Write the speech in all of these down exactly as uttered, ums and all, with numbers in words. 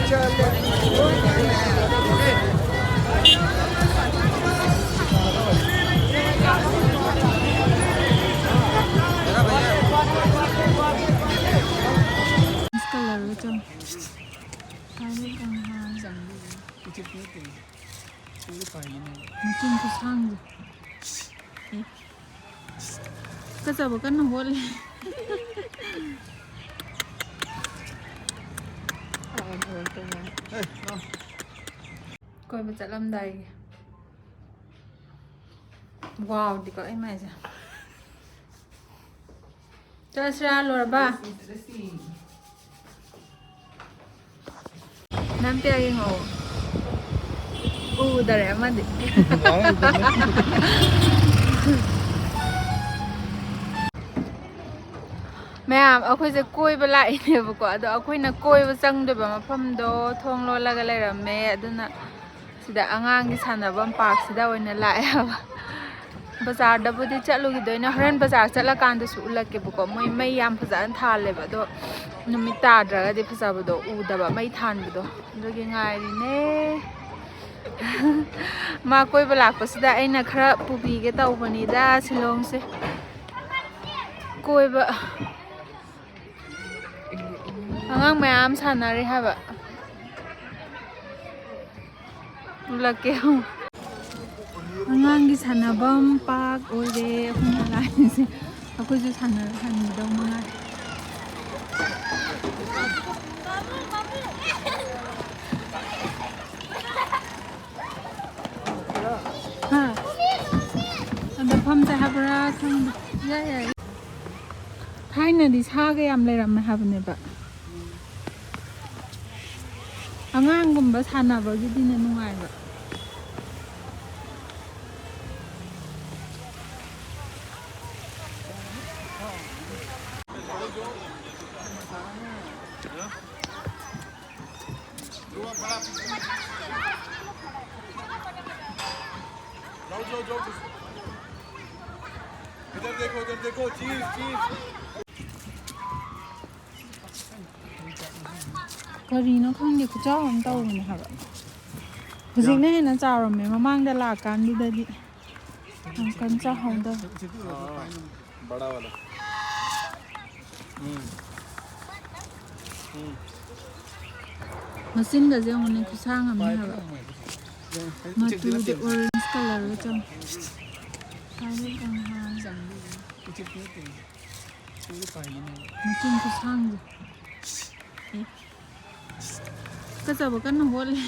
Color ꯆꯪ꯫ ꯃꯆꯤꯟ ꯈꯨꯁꯥꯡꯁꯦ꯫ ꯀꯆꯕ ꯀꯟꯅ ꯍꯣꯠꯂꯤ꯫ ꯀꯣꯏꯕ ꯆꯠꯂꯝꯗꯥꯏꯒꯤ꯫ ꯋꯥꯎꯗꯤꯀꯣ ꯑꯩ ꯃꯥꯏꯁꯦ꯫ ꯆꯠꯂꯁꯤꯔꯥ ꯂꯣꯏꯔꯕ? ꯅꯝ ꯄꯤꯌꯥ ꯌꯦꯡꯉꯛꯑꯣ꯫ ꯎꯗꯔꯦ ꯑꯃꯗꯤ꯫ ꯃꯌꯥꯝ ꯑꯩꯈꯣꯏꯁꯦ ꯀꯣꯏꯕ ꯂꯥꯛꯏꯅꯦꯕꯀꯣ, ꯑꯗꯣ ꯑꯩꯈꯣꯏꯅ ꯀꯣꯏꯕ ꯆꯪꯗꯣꯏꯕ ꯃꯐꯝꯗꯣ ꯊꯣꯡ ꯂꯣꯜꯂꯒ ꯂꯩꯔꯝꯃꯦ꯫ ꯑꯗꯨꯅ ꯁꯤꯗ ꯑꯉꯥꯡꯒꯤ ꯁꯥꯟꯅꯐꯝ ꯄꯥꯔꯛꯁꯤꯗ ꯑꯣꯏꯅ ꯂꯥꯛꯑꯦ ꯍꯥꯏꯕ꯫ ꯕꯖꯥꯔꯗꯕꯨꯗꯤ ꯆꯠꯂꯨꯈꯤꯗꯣꯏꯅꯦ, ꯍꯣꯔꯦꯟ ꯕꯖꯥꯔ ꯆꯠꯂꯀꯥꯟꯗꯁꯨ ꯎꯠꯂꯛꯀꯦꯕꯀꯣ꯫ ꯃꯣꯏ ꯃꯩ ꯌꯥꯝ ꯐꯖꯅ ꯊꯥꯜꯂꯦꯕ, ꯑꯗꯣ ꯅꯨꯃꯤꯠ ꯇꯥꯗ꯭ꯔꯒꯗꯤ ꯐꯖꯕꯗꯣ ꯎꯗꯕ, ꯃꯩ ꯊꯥꯟꯕꯗꯣ꯫ ꯑꯗꯨꯒꯤ ꯉꯥꯏꯔꯤꯅꯦ꯫ ꯃꯥ ꯀꯣꯏꯕ ꯂꯥꯛꯄꯁꯤꯗ ꯑꯩꯅ ꯈꯔ ꯄꯨꯕꯤꯒꯦ ꯇꯧꯕꯅꯤꯗ ꯁꯤꯂꯣꯡꯁꯦ꯫ ꯀꯣꯏꯕ ꯑꯉꯥꯡ ꯃꯌꯥꯝ ꯁꯥꯟꯅꯔꯤ ꯍꯥꯏꯕ꯫ ꯎꯠꯂꯛꯀꯦ꯫ ꯑꯉꯥꯡꯒꯤ ꯁꯥꯟꯅꯐꯝ ꯄꯥꯔꯛ ꯑꯣꯏꯔꯦ ꯑꯩꯈꯣꯏꯅ ꯂꯥꯛꯏꯁꯦ꯫ ꯑꯩꯈꯣꯏꯁꯨ ꯁꯥꯟꯅꯍꯟꯒꯗꯧ ꯃꯉꯥꯏ꯫ ꯍꯥ? ꯑꯗ ꯐꯝꯁꯦ ꯍꯥꯏꯕ꯭ꯔꯥ ꯈꯪꯗꯦ꯫ ꯌꯥꯏ, ꯌꯥꯏ꯫ ꯊꯥꯏꯅꯗꯤ ꯁꯥꯒ ꯌꯥꯝ ꯂꯩꯔꯝꯃꯦ ꯍꯥꯏꯕꯅꯦꯕ꯫ ꯑꯉꯥꯡꯒꯨꯝꯕ ꯁꯥꯟꯅꯕꯒꯤꯗꯤꯅꯦ ꯅꯨꯡꯉꯥꯏꯕ꯫ जाओ, जाओ, जाओ। इधर देखो, इधर देखो, चीज, चीज। ꯀꯔꯤꯅꯣ ꯈꯪꯗꯦ, ꯈꯨꯆꯥꯎ ꯑꯃ ꯇꯧꯕꯅꯦ ꯍꯥꯏꯕ꯫ ꯍꯧꯖꯤꯛꯅ ꯍꯦꯟꯅ ꯆꯥꯎꯔꯝꯃꯦ ꯃꯃꯥꯡꯗ ꯂꯥꯛꯀꯥꯟꯗꯨꯗꯗꯤ꯫ ꯌꯥꯝ ꯀꯟꯅ ꯆꯥꯎꯍꯧꯗꯕ꯫ ꯕꯥꯔꯥ ꯋꯥꯂꯥ꯫ ꯎꯝ꯫ ꯎꯝ꯫ ꯃꯆꯤꯟꯒꯁꯦ ꯌꯦꯡꯉꯨꯅꯦ, ꯈꯨꯁꯥꯡ ꯑꯃꯅꯦ ꯍꯥꯏꯕ꯫ ꯃꯇꯨꯗꯤ ꯑꯣꯔꯦꯟꯖ ꯀꯂꯔꯒ ꯆꯪꯉꯦ꯫ ꯃꯆꯤꯟ ꯈꯨꯁꯥꯡꯁꯦ꯫ ꯀꯆꯕ ꯀꯟꯅ ꯍꯣꯠꯂꯤ꯫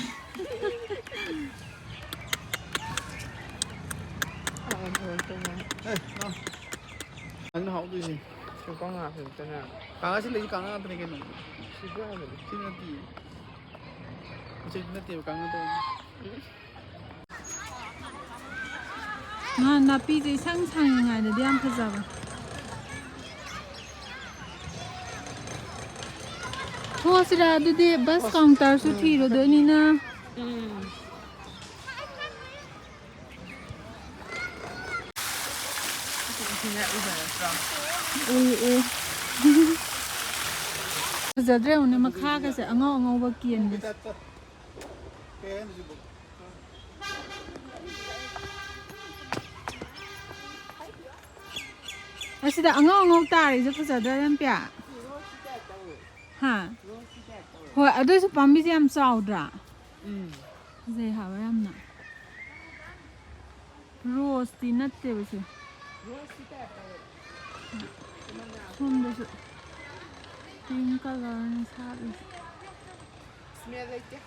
ꯑꯦ, ꯂꯥꯎ꯫ ꯅꯪꯅ ꯍꯥꯎꯗꯣꯏꯁꯦ꯫ ꯁꯤ ꯀꯥꯡꯉꯥ ꯈꯛꯇꯅꯦ꯫ ꯀꯥꯡꯉꯥ ꯁꯤ ꯂꯩꯁꯤ, ꯀꯥꯡꯉꯥ ꯉꯥꯛꯇꯅꯦ ꯀꯩꯅꯣ꯫ ꯁꯤꯗ ꯍꯥꯏꯕꯅꯦ꯫ ꯁꯤ ꯅꯠꯇꯤꯌꯦ꯫ ꯎꯆꯦꯛ ꯅꯠꯇꯦꯕ, ꯀꯥꯡꯉꯥ ꯇꯧꯕꯅꯦ꯫ ꯉꯍꯥꯟ ꯅꯥꯄꯤꯁꯦ ꯏꯁꯪ ꯁꯪꯉꯤꯉꯩꯗꯗꯤ ꯌꯥꯝ ꯐꯖꯕꯅꯦ꯫ ꯊꯣꯛꯑꯁꯤꯔ ꯑꯗꯨꯗꯤ, ꯕꯁ ꯀꯥꯎꯟꯇꯔꯁꯨ ꯊꯤꯔꯨꯗꯣꯏꯅꯤꯅ꯫ ꯎꯝ꯫ ꯎꯏ, ꯎꯏ꯫ ꯐꯖꯗ꯭ꯔꯦ, ꯌꯦꯡꯉꯨꯅꯦ, ꯃꯈꯥꯒꯁꯦ ꯑꯉꯧ ꯑꯉꯧꯕ ꯀꯦꯟꯕꯁꯦ꯫ ꯑꯁꯤꯗ ꯑꯉꯧ ꯑꯉꯧ ꯇꯥꯔꯤꯁꯦ ꯐꯖꯗ꯭ꯔꯥ, ꯔꯝꯄꯤꯌꯥ? ꯍꯥ? ꯍꯣꯏ, ꯑꯗꯨꯏꯁꯨ ꯄꯥꯝꯕꯤꯁꯦ ꯌꯥꯝ ꯆꯥꯎꯗ꯭ꯔꯥ? ꯎꯝ꯫ ꯐꯖꯩ ꯍꯥꯏꯕ ꯌꯥꯝꯅ꯫ ꯔꯣꯁꯇꯤ ꯅꯠꯇꯦꯕ ꯁꯦ꯫ ꯁꯣꯝꯗꯁꯨ ꯄꯤꯡ ꯀꯂꯔꯅ ꯁꯥꯠꯂꯤꯁꯦ꯫ ꯁ꯭ꯃꯦꯜ ꯂꯩꯇꯦ꯫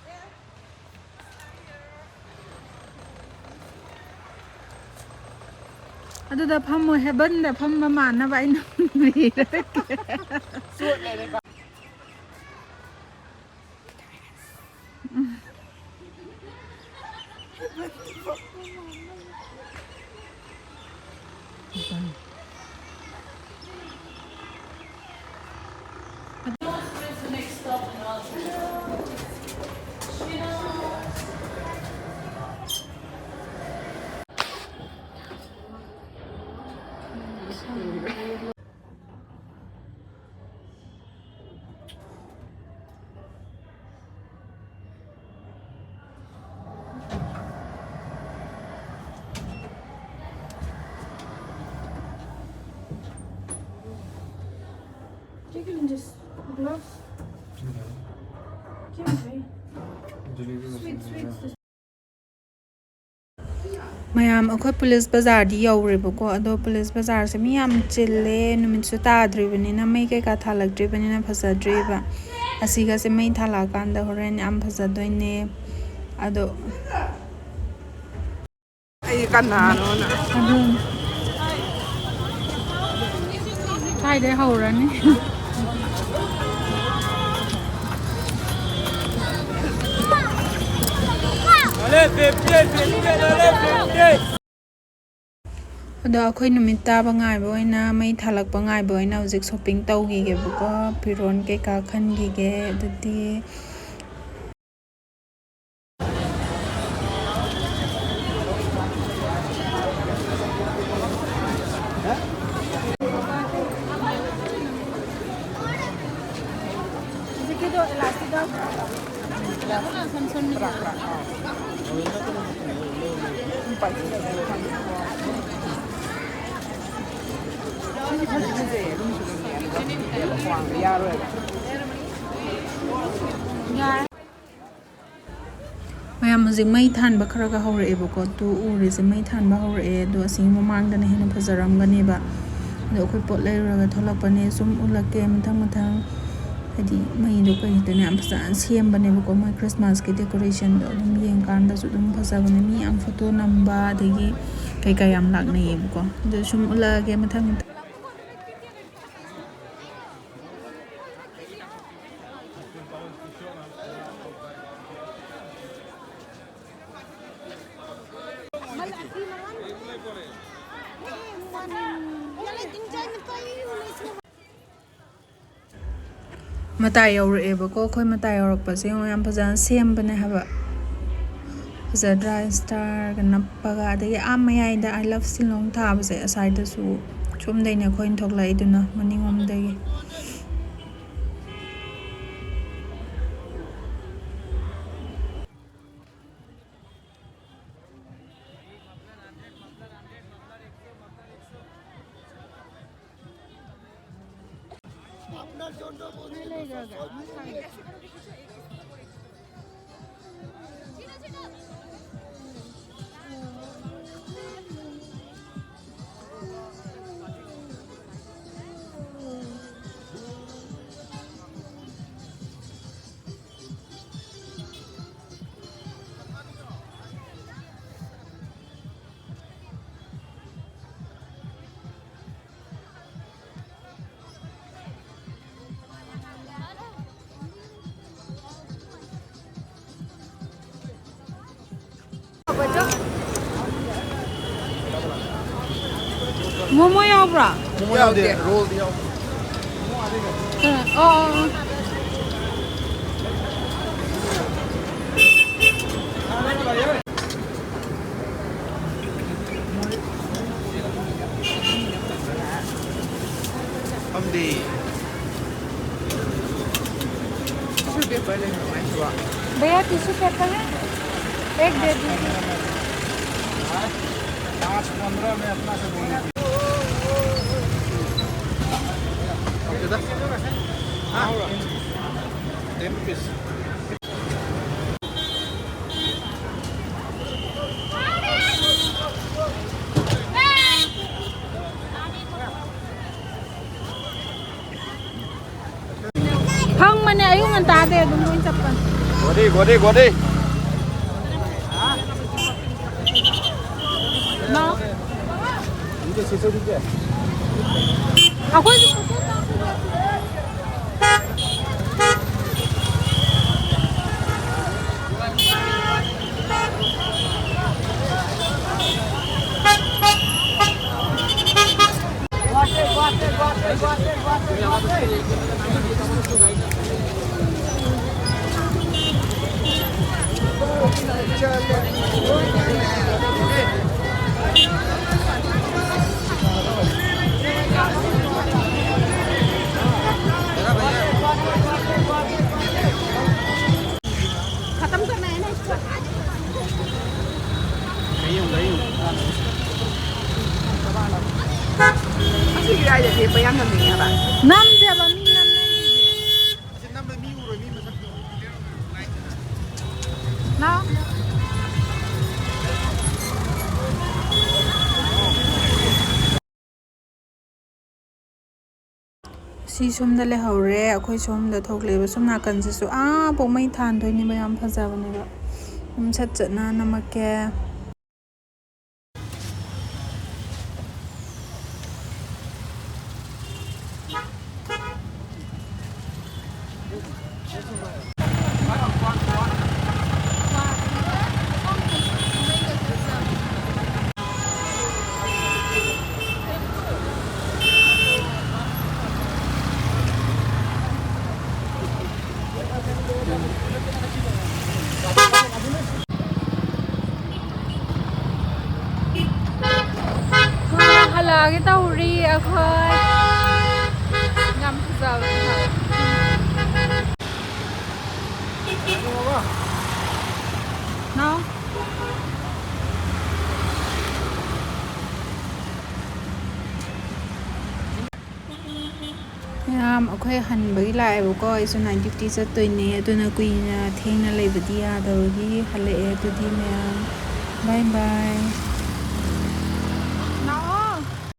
ꯑꯗꯨꯗ ꯐꯝꯃꯣ, ꯍꯦꯕꯟꯗ ꯐꯝꯕ ꯃꯥꯟꯅꯕ ꯑꯩꯅ ꯍꯨꯟꯕꯤꯔꯒꯦ꯫ ꯆꯣꯠꯂꯦꯅꯦ꯫ Can just gloves. Can be. Sweet, sweet. ꯃꯌꯥꯝ, ꯑꯩꯈꯣꯏ ꯄꯨꯂꯤꯁ ꯕꯖꯥꯔꯗꯤ ꯌꯧꯔꯦꯕꯀꯣ꯫ ꯑꯗꯣ ꯄꯨꯂꯤꯁ ꯕꯖꯥꯔꯁꯦ ꯃꯤ ꯌꯥꯝ ꯆꯤꯜꯂꯦ, ꯅꯨꯃꯤꯠꯁꯨ ꯇꯥꯗ꯭ꯔꯤꯕꯅꯤꯅ, ꯃꯩ ꯀꯩꯀꯥ ꯊꯥꯜꯂꯛꯇ꯭ꯔꯤꯕꯅꯤꯅ ꯐꯖꯗ꯭ꯔꯤꯕ꯫ ꯑꯁꯤꯒꯁꯦ ꯃꯩ ꯊꯥꯜꯂꯛꯑꯀꯥꯟꯗ ꯍꯣꯔꯦꯟ ꯌꯥꯝ ꯐꯖꯗꯣꯏꯅꯦ꯫ ꯑꯗꯣ ꯑꯩ ꯀꯅꯥꯅꯣꯅ꯫ ꯑꯗꯨꯅꯤ꯫ ꯁ꯭ꯋꯥꯏꯗꯩ ꯍꯧꯔꯅꯤ꯫ ꯑꯗꯣ ꯑꯩꯈꯣꯏ ꯅꯨꯃꯤꯠ ꯇꯥꯕ ꯉꯥꯏꯕ ꯑꯣꯏꯅ, ꯃꯩ ꯊꯥꯜꯂꯛꯄ ꯉꯥꯏꯕ ꯑꯣꯏꯅ ꯍꯧꯖꯤꯛ ꯁꯣꯞꯄꯤꯡ ꯇꯧꯈꯤꯒꯦꯕꯀꯣ꯫ ꯐꯤꯔꯣꯜ ꯀꯩꯀꯥ ꯈꯟꯈꯤꯒꯦ꯫ ꯑꯗꯨꯗꯤ ꯃꯌꯥꯝ, ꯍꯧꯖꯤꯛ ꯃꯩ ꯊꯥꯟꯕ ꯈꯔ ꯈꯔ ꯍꯧꯔꯛꯑꯦꯕꯀꯣ꯫ ꯇꯨ ꯎꯔꯤꯁꯦ ꯃꯩ ꯊꯥꯟꯕ ꯍꯧꯔꯛꯑꯦ꯫ ꯑꯗꯣ ꯑꯁꯤꯒꯤ ꯃꯃꯥꯡꯗꯅ ꯍꯦꯟꯅ ꯐꯖꯔꯝꯒꯅꯦꯕ꯫ ꯑꯗꯣ ꯑꯩꯈꯣꯏ ꯄꯣꯠ ꯂꯩꯔꯨꯔꯒ ꯊꯣꯛꯂꯛꯄꯅꯦ꯫ ꯁꯨꯝ ꯎꯠꯂꯛꯀꯦ ꯃꯊꯪ ꯃꯊꯪ꯫ ꯍꯥꯏꯗꯤ ꯃꯩꯗꯣ ꯀꯩꯗꯅ ꯌꯥꯝ ꯐꯖꯅ ꯁꯦꯝꯕꯅꯦꯕꯀꯣ꯫ ꯃꯣꯏ ꯈ꯭ꯔꯤꯁꯃꯥꯁꯀꯤ ꯗꯦꯀꯣꯔꯦꯁꯟꯗꯣ ꯑꯗꯨꯝ ꯌꯦꯡꯀꯥꯟꯗꯁꯨ ꯑꯗꯨꯝ ꯐꯖꯕꯅꯦ꯫ ꯃꯤ ꯌꯥꯝ ꯐꯣꯇꯣ ꯅꯝꯕ ꯑꯗꯒꯤ ꯀꯩꯀꯥ ꯌꯥꯝ ꯂꯥꯛꯅꯩꯌꯦꯕꯀꯣ꯫ ꯑꯗꯣ ꯁꯨꯝ ꯎꯠꯂꯛꯑꯒꯦ ꯃꯊꯪ ꯃꯊꯪ꯫ ꯃꯇꯥꯏ ꯌꯧꯔꯛꯑꯦꯕꯀꯣ꯫ ꯑꯩꯈꯣꯏ ꯃꯇꯥꯏ ꯌꯧꯔꯛꯄꯁꯦ ꯌꯦꯡꯉꯣ, ꯌꯥꯝ ꯐꯖꯅ ꯁꯦꯝꯕꯅꯦ ꯍꯥꯏꯕ꯫ ꯐꯖꯗ꯭ꯔꯥ? ꯁ꯭ꯇꯥꯔꯒ ꯅꯞꯄꯒ꯫ ꯑꯗꯒꯤ ꯑꯥ ꯃꯌꯥꯏꯗ "I love Shillong" ꯊꯥꯕꯁꯦ, ꯑꯁꯥꯏꯗꯁꯨ ꯁꯣꯝꯗꯩꯅꯦ ꯑꯩꯈꯣꯏꯅ ꯊꯣꯛꯂꯛꯏꯗꯨꯅ, ꯃꯅꯤꯡꯂꯣꯝꯗꯒꯤ꯫ ꯂꯩꯈ꯭ꯔꯒꯦ꯫ ꯃꯣꯃꯣ ꯌꯥꯎꯕ꯭ꯔꯥ? ꯃꯣꯃꯣ ꯌꯥꯎꯗꯦ, ꯔꯣꯜꯗꯤ ꯌꯥꯎ꯫ ꯎꯝ, ꯑꯣ, ꯑꯣ, ꯑꯣ꯫ ꯐꯝꯗꯦ꯫ Tissue paper ꯂꯩꯕ꯭ꯔꯣ ꯃꯥꯏꯁꯤꯕꯣ? भैया, टिश्यू पेपर है? एक दे दीजिए। पाँच पन्द्रह में अपना से बोली थी। Okay, दस। हाँ, ten rupees। ꯐꯪꯕꯅꯦ, ꯑꯌꯨꯛ ꯉꯟꯇꯥꯗꯩ ꯑꯗꯨꯝ ꯂꯣꯏ ꯆꯠꯄꯅꯦ꯫ ꯒꯣꯗꯤ, ꯒꯣꯗꯤ, ꯒꯣꯗꯤ꯫ ꯃꯥ? ꯑꯩꯈꯣꯏꯁꯨ ꯐꯣꯇꯣ ꯀꯥꯞꯄ꯫ खत्म करना है ना इसको। ꯑꯁꯤꯒꯤ ꯂꯥꯏꯗ ꯊꯦꯛꯄ ꯌꯥꯝ ꯅꯝꯅꯤꯡꯉꯦ ꯍꯥꯏꯕ꯫ ꯅꯝꯗꯦꯕ, ꯃꯤ ꯅꯝꯅ ꯁꯤ ꯁꯣꯝꯗ ꯂꯩꯍꯧꯔꯦ꯫ ꯑꯩꯈꯣꯏ ꯁꯣꯝꯗ ꯊꯣꯛꯂꯛꯑꯦꯕ꯫ ꯁꯣꯝ ꯅꯥꯀꯟꯁꯤꯁꯨ ꯑꯥ ꯄꯣꯛꯃꯩ ꯊꯥꯟꯗꯣꯏꯅꯦꯕ꯫ ꯌꯥꯝ ꯐꯖꯕꯅꯦꯕ꯫ ꯑꯗꯨꯝ ꯁꯠ ꯆꯠꯅ ꯅꯝꯃꯛꯀꯦ꯫ ꯍꯜꯂꯛꯑꯒꯦ ꯇꯧꯔꯤ ꯑꯩꯈꯣꯏ꯫ ꯌꯥꯝ ꯐꯖꯕ꯫ ꯅꯥꯎ꯫ ꯃꯌꯥꯝ, ꯑꯩꯈꯣꯏ ꯍꯟꯕꯒꯤ ꯂꯥꯛꯑꯦꯕꯀꯣ꯫ ꯑꯩꯁꯨ ꯅꯥꯏꯠ ꯗ꯭ꯌꯨꯇꯤ ꯆꯠꯇꯣꯏꯅꯦ, ꯑꯗꯨꯅ ꯀꯨꯏꯅ ꯊꯦꯡꯅ ꯂꯩꯕꯗꯤ ꯌꯥꯗꯕꯒꯤ ꯍꯜꯂꯛꯑꯦ꯫ ꯑꯗꯨꯗꯤ ꯃꯌꯥꯝ, ꯕꯥꯏ ꯕꯥꯏ꯫